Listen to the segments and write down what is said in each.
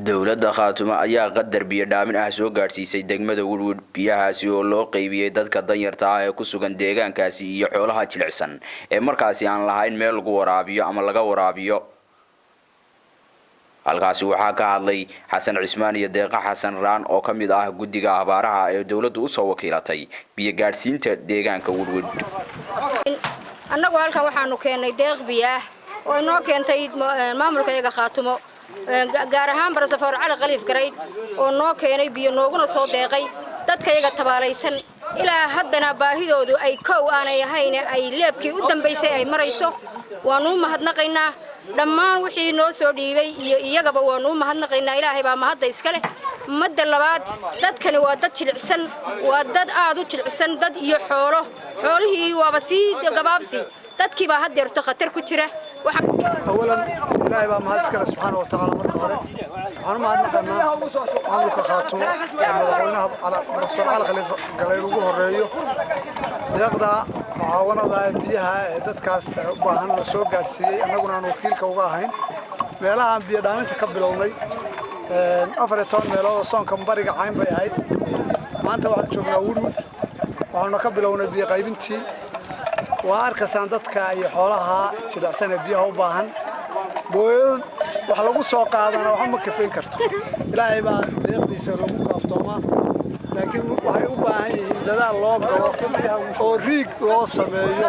Dowladda Khaatumo ayaa qadar biyo dhaamin ah soo gaadhsiisay degmada Werwid, biyahaasi oo loo qaybiyey dadka danyarta ah ee ku sugan deegaankaasi iyo xoolaha jilicsan ee markaasi aan lahayn meel lagu waraabiyo ama laga waraabiyo. Halkaasi waxaa ka hadlay Xasan Cismaan iyo Deeqa Xasan Raan oo ka mid ah guddiga abaaraha ee dowladdu usoo wakiilatay biyo gaadhsiinta deegaanka Werwid. Annagu halkan waxaanu keennay deeq biyo ah oo inoo keentay maamulka iyaga Khaatumo, gaar ahaan Barasafoor Cali Khaliif Garaydh, oo noo keenay biyo nooguna soo deeqay dadka iyaga tabaalaysan. Ilaa haddana baahidoodu ay kow aanay ahayn, ay leebkii u dambaysay ay marayso. Waannu u mahadnaqaynaa dhammaan wixii noo soo dhiibay iyo iyagaba, waannu u mahadnaqaynaa. Ilaahay baa mahadda iska leh. Madda labaad, dadkani waa dad jilicsan, waa dad aad u jilicsan, dad iyo xoolo. Xoolihii waaba sii gabaabsi, dadkii baa haddeerto khatar ku jira. Awalan, Ilaahay baa mahad iskale subxaana wa tacaala. Marka hore waxaan u mahadnaqanaa maamulka Khaatumo ee madaxweynaha Profesor Cali Khaliif Galayr ugu horeeyo. Deeqda mucaawanada biyaha ee dadkaas u baahan la soo gaadhsiiyey, annaguna aan wakiilka uga ahayn meelahaan biyo dhaaminta ka bilownay, 14 meelood oo soonka bariga Cayn bay ahayd. Maanta waxaan joognaa Werwid, waxaanu ka bilownay biyo qaybintii. Waa arkaysaan dadka iyo xoolaha jilicsan ee biyaha u baahan. Booyad wax lagu soo qaadana waxba ma kafayn karto. Ilaahay baa deeqdiisa lagu kaaftoomaa, laakiin waxay u baahan yihiin dadaal loo galo oo riig loo sameeyo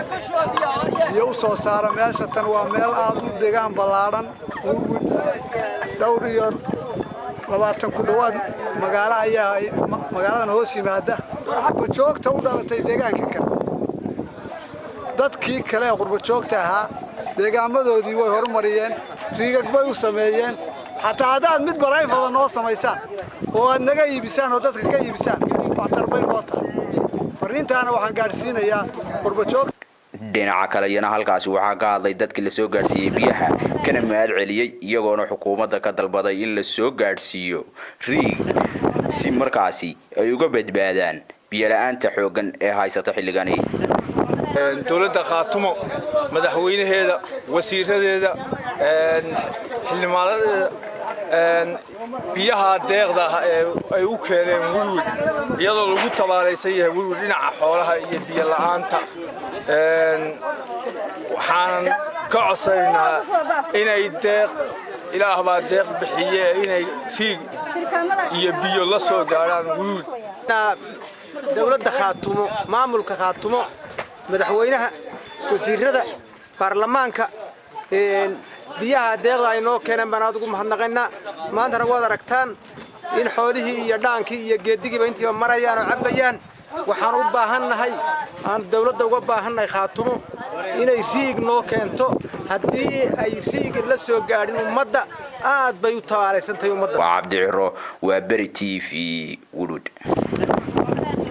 biyo u soo saara. Meesha tan waa meel aad u deegaan ballaadhan, Werwid dhowr iyo 20 ku dhowaad magaalo ayaa magaaladan hoos yimaada. Qurbajoogta u dhalatay deegaanka kan, dadkii kale ee qurbajoogta ahaa deegaamadoodii way horumariyeen, riigag bay u sameeyeen. Xataa haddaad mid private noo samaysaan oo aad naga iibisaan oo dadka ka iibisaan, waxtar bay noo tahay. Farriintaana waxaan gaadhsiinayaa qurbajoog. Dhinaca kale iyana halkaasi waxaa ka hadlay dadkii lasoo gaadhsiiyey biyaha, kana mahad celiyey, iyagoona xukuumadda ka dalbaday in la soo gaadhsiiyo riig si markaasi ay uga badbaadaan biyo la-aanta xooggan ee haysata xilligani. Dowladda Khaatumo, madaxweynaheeda, wasiiradeeda, xildhibaanadeeda, biyaha deeqda ee ay u keeneen Werwid, iyadoo lagu tabaalaysan yahay Werwid dhinaca xoolaha iyo biyo la'aanta, waxaanan ka codsanaynaa inay deeq, Ilaah baa deeq bixiye, inay riig iyo biyo la soo gaadhaan Werwid. Dowladda Khaatumo, maamulka Khaatumo, madaxweynaha, wasiirada, baarlamaanka, biyaha deeqda ay noo keeneen baan aad ugu mahadnaqaynaa. Maantana waad aragtaan in xoolihii iyo dhaankii iyo geedigiiba intiiba marayaan oo cabbayaan. Waxaan u baahannahay, aan dawladda uga baahannahay Khaatumo, inay riig noo keento. Haddii ay riig la soo gaadhin ummadda, aad bay u tabaalaysantahay ummadda. Waa Cabdi Ciro, waa Beri TV, Werwid.